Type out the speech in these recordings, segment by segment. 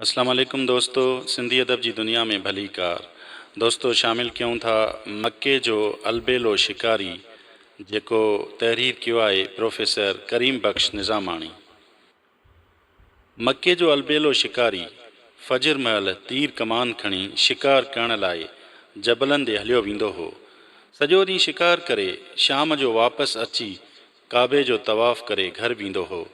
اسلام عليڪم دوستو سنڌي ادب جي دنيا ۾ ڀليڪار دوستو شامل ڪيون ٿا مڪي جو البيلو شڪاري جيڪو تحرير ڪيو آهي پروفيسر ڪريم بخش نظاماڻي مڪي جو البيلو شڪاري فجر مهل تير ڪمان کڻي شڪار ڪرڻ لاء جبلن ڏي هليو ويندو هو سڄو ڏينهن شڪار ڪري شام جو واپس اچي ڪعبي جو طواف ڪري گهر ويندو هو.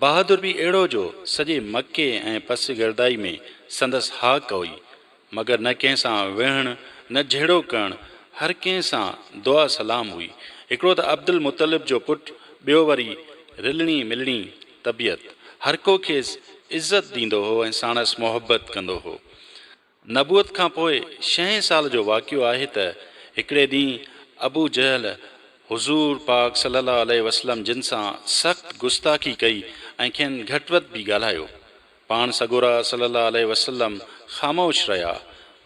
بهادر به اهڙو جو سڄي مڪي ۽ پسگردائي ۾ سندس هاڪ هئي. مگر نه ڪنهن سان ويهڻ نه جهيڙو ڪرڻ، هر ڪنهن سان دعا سلام هئي. هڪڙو ته عبدالمطلب جو پٽ، ٻيو وري رلڻي ملڻي طبيعت. هرڪو کيس عزت ڏيندو هو ۽ ساڻس محبت ڪندو هو. نبوت کان پوء ڇهين سال جو واقعو آهي ته هڪڙي ڏينهن ابو جهل حضور پاڪ صلي الله عليه وسلم جن سان سخت گستاخي ڪئي ۽ کين گهٽ وڌ به ڳالهايو. پاڻ سڳورا صلي الله عليه وسلم خاموش رهيا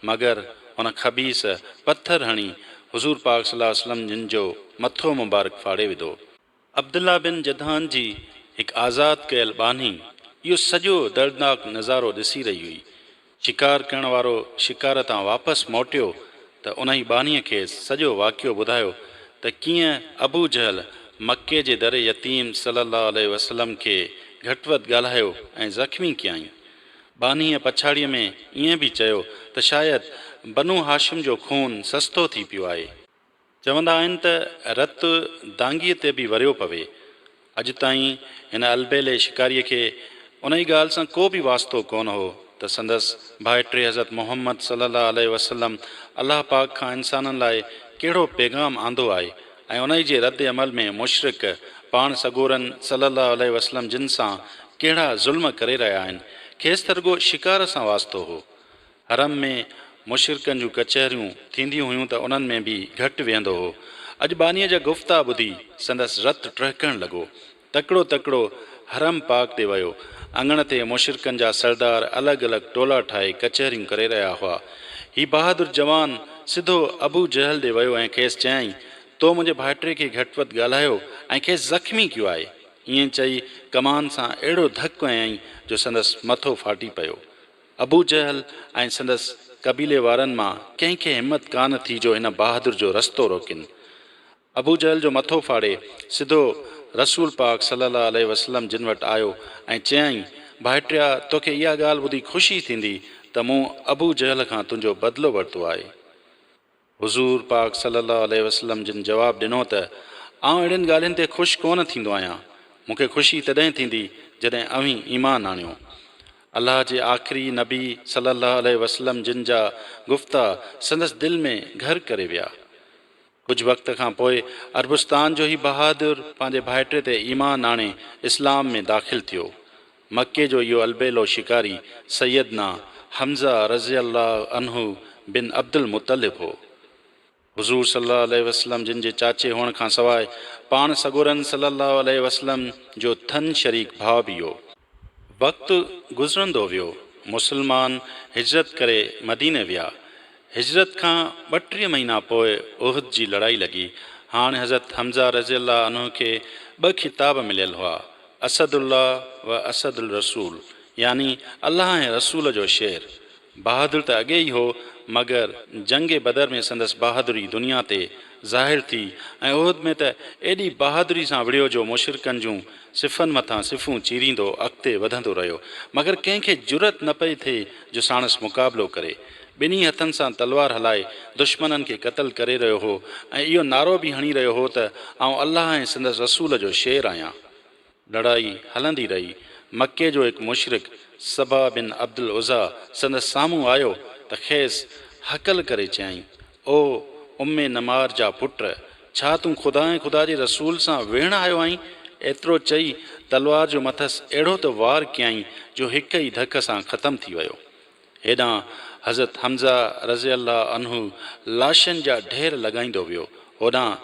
مگر ان خبيث پٿر هڻي حضور پاڪ صلي الله عليه وسلم جن جو مٿو مبارڪ ڦاڙي وڌو. عبدالله بن جدعان جي هڪ آزاد ڪيل ٻانهي اهو سڄو دردناڪ نظارو ڏسي رهي هئي. شڪار ڪرڻ وارو شڪار تان واپس موٽيو ته انهي ٻانهيء کيس سڄو واقعو ٻڌايو ته ڪيئن ابو جهل مڪي جي در يتيم صلي الله عليه وسلم کي گهٽ وڌ ڳالهايو ۽ زخمي ڪيائين. ٻانهيء پڇاڙيء ۾ ائين به چيو ته شايد بنو هاشم جو خون سستو ٿي پيو آهي. چوندا آهن ته رت دانگيء تي به وريو پوي. اڄ تائين هن البيلي شڪاريء کي انهيء ڳالهه سان ڪو به واسطو ڪونه هو ته سندس ڀائٽي حضرت محمد صلي الله عليه وسلم الله پاڪ کان انسانن لاء ڪهڙو پيغام آندو آهي ۽ انهيء جي رد عمل ۾ مشرڪ پاڻ سڳورن صلي الله عليه وسلم جن سان ڪهڙا ظلم ڪري رهيا آهن. کيس ته رڳو شڪار سان واسطو هو. حرم ۾ مشرڪن جون ڪچهريون ٿينديون هيون ته انهن ۾ به گهٽ ويهندو هو. اڄ ٻانهيء جا گفتا ٻڌي سندس رت ٽهڪڻ لڳو. تڪڙو تڪڙو حرم پاڪ ڏي ويو. اڱڻ تي مشرڪن جا سردار الڳ الڳ ٽولا ٺاهي ڪچهريون ڪري رهيا هئا. هي بهادر جوان سڌو ابو جهل ڏي ويو ۽ کيس چيائين، تو منهنجي ڀائٽي کي گهٽ وڌ ڳالهايو ۽ کيس زخمي ڪيو آهي. ائين چئي ڪمان سان اهڙو ڌڪ هنيائين جو سندس مٿو ڦاٽي پيو. ابوجهل ۽ سندس قبيلي وارن مان ڪنهن کي همت ڪانه ٿي جو هن بهادر جو رستو روڪين. ابوجهل جو مٿو ڦاڙي سڌو رسول پاڪ صلي الله عليه وسلم جن وٽ آيو ۽ چيائين، ڀائٽيا توکي اها ڳالهه ٻڌي خوشي ٿيندي ته مون ابوجهل کان تنهنجو بدلو ورتو آهي. حضور پاڪ صلي الله عليه وسلم جن جواب ڏنو ته آئون اهڙين ڳالهين تي خوش ڪونه ٿيندو آهيان، مون کي خوشي تڏهن ٿيندي جڏهن اوهين ايمان آڻيو. الله جي آخري نبي صلي الله عليه وسلم جن جا گفتا سندس دل ۾ گهر ڪري ويا. ڪجهه وقت کان پوء عربستان جو هي بهادر پنهنجي ڀائٽي تي ايمان آڻي اسلام ۾ داخل ٿيو. مڪي جو اهو البيلو شڪاري سيدنا حمزه رضي الله عنه بن عبدالمطلب هو. حضور صلي الله عليه وسلم جن جي چاچي هئڻ کان سواء پاڻ سڳورن صلي الله عليه وسلم جو ٿن شريڪ ڀاء به هو. وقت گذرندو ويو، مسلمان هجرت ڪري مديني ويا. هجرت کان 32 مهينا پوء احد جي لڙائي لڳي. هاڻ حضرت حمزه رضي الله عنه کي ٻه خطاب مليل هئا، اسد الله و اسد الرسول يعني الله ۽ رسول جو شير. بهادر ته اڳي ئي هو مگر جنگ بدر ۾ سندس بهادري دنيا تي ظاهر ٿي ۽ احد ۾ ته ايڏي بهادري سان وڙهيو جو مشرڪن جون صفن مٿان صفون چيريندو اڳتي وڌندو رهيو مگر ڪنهن کي جرئت نه پئي ٿئي جو ساڻس مقابلو ڪري. ٻنهي هٿن سان تلوار هلائي دشمنن کي قتل ڪري رهيو هو ۽ اهو نعرو به هڻي رهيو هو ته آئون الله ۽ سندس رسول جو شير آهيان. لڙائي هلندي رهي. مڪي جو هڪ مشرڪ سبا بن عبدالعزيٰ سندس سامهون آيو ته کيس هڪل ڪري چيائين، او ام نمار جا پٽ! ڇا تون خدا ۽ خدا جي رسول سان وڙهڻ آيو آهين؟ ايترو چئي تلوار جو مٿس اهڙو ته وار ڪيائين جو هڪ ئي ڌڪ سان ختم ٿي ويو. هيڏانهن حضرت حمزه رضي الله عنه لاشن جا ڍير لڳائيندو ويو، هوڏانهن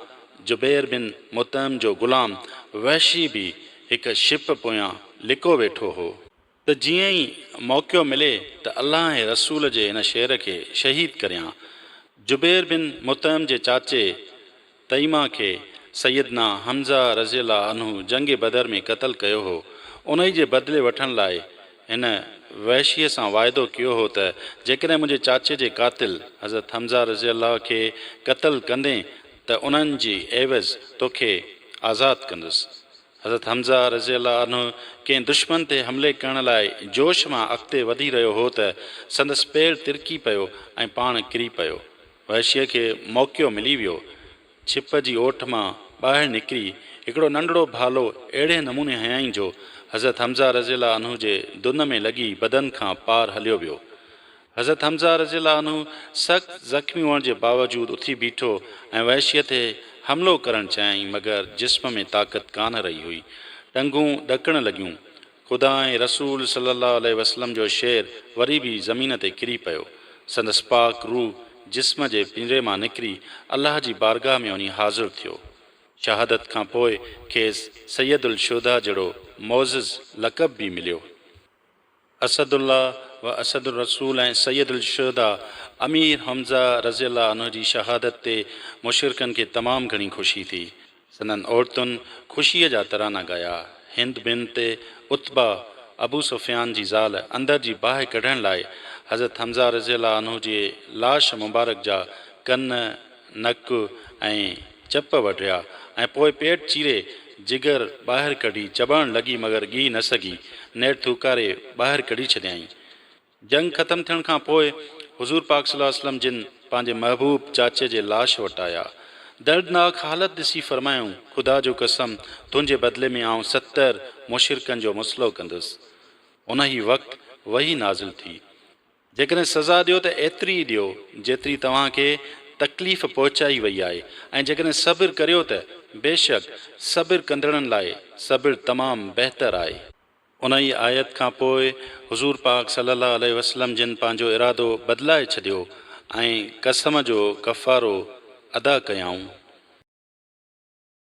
جبير بن مطعم جو غلام وحشي به هڪ شپ پويان لڪو ويٺو هو، ته جيئن ئي موقعو ملي ته الله ۽ رسول جي هن شير کي شهيد ڪريان. جبير بن مطعم جي چاچي طيمه کي سيدنا حمزه رضي الله عنه جنگ بدر ۾ قتل ڪيو هو، انهي جي بدلي وٺڻ لاء هن وحشيء سان واعدو ڪيو هو ته جيڪڏهن منهنجي چاچي جي قاتل حضرت حمزه رضي الله کي قتل ڪندين ته انهن جي عيوض توکي آزاد ڪندس. حضرت حمزه رضي الله عنه ڪنهن دشمن تي حملي ڪرڻ لاء جوش مان اڳتي وڌي رهيو هو ته سندس پير ترڪي پيو ۽ پاڻ ڪري پيو. وحشيء کي موقعو ملي ويو. ڇپ جي اوٺ مان ٻاهر نڪري هڪڙو ننڍڙو ڀالو اهڙي نموني هنيائين جو حضرت حمزه رضي الله عنه جي دن ۾ لڳي بدن کان پار هليو ويو. حضرت حمزه رضي الله عنه سخت زخمي هئڻ جي باوجود اٿي بيٺو ۽ وحشيء تي حملو ڪرڻ چاهيائين مگر جسم ۾ طاقت ڪانه رهي هئي. ٽنگون ڏڪڻ لڳيون. خدا ۽ رسول صلي الله عليه وسلم جو شعر وري به زمين تي ڪري پيو. سندس پاڪ روح جسم جي پڃري مان نڪري الله جي بارگاهه ۾ وڃي حاضر ٿيو. شهادت کان پوء کيس سيد الشهداء جهڙو معزز لقب به مليو. اسد الله و اسد الرسول ۽ سيد الشهداء امير حمزه رضي الله عنه جي شهادت تي مشرڪن کي تمام گهڻي خوشي ٿي. سندن عورتن خوشيء جا ترانا ڳايا. هند بنت عتبه، ابو سفيان جي زال، اندر جي باهه ڪڍڻ لاء حضرت حمزه رضي الله عنه جي لاش مبارڪ جا ڪن، نڪ ۽ چپ وڍيا ۽ پوء پيٽ چيري جگر ٻاهر ڪڍي چٻاڙڻ لڳي مگر ڳهي نه سگهي، نيٺ ٿوڪاري ٻاهر ڪڍي ڇڏيائين. جنگ ختم ٿيڻ کان پوء حضور پاڪ صلي الله عليه وسلم جن پنهنجي محبوب چاچي جي لاش وٽ آيا. دردناڪ حالت ڏسي فرمايائون، خدا جو قسم تنهنجي بدلي ۾ آئون 70 مشرڪن جو مثلو ڪندس. انهي وقت وحي نازل ٿي. جيڪڏهن سزا ڏيو ته ايتري ئي ڏيو جيتري توهان کي تڪليف پهچائي وئي آهي ۽ جيڪڏهن صبر ڪريو ته بيشڪ صبر ڪندڙن لاء صبر تمام بهتر آهي. انهيء آيت کان پوء حضور پاڪ صلي الله عليه وسلم جن پنهنجو ارادو بدلائي ڇڏيو ۽ قسم جو ڪفارو ادا ڪيائون.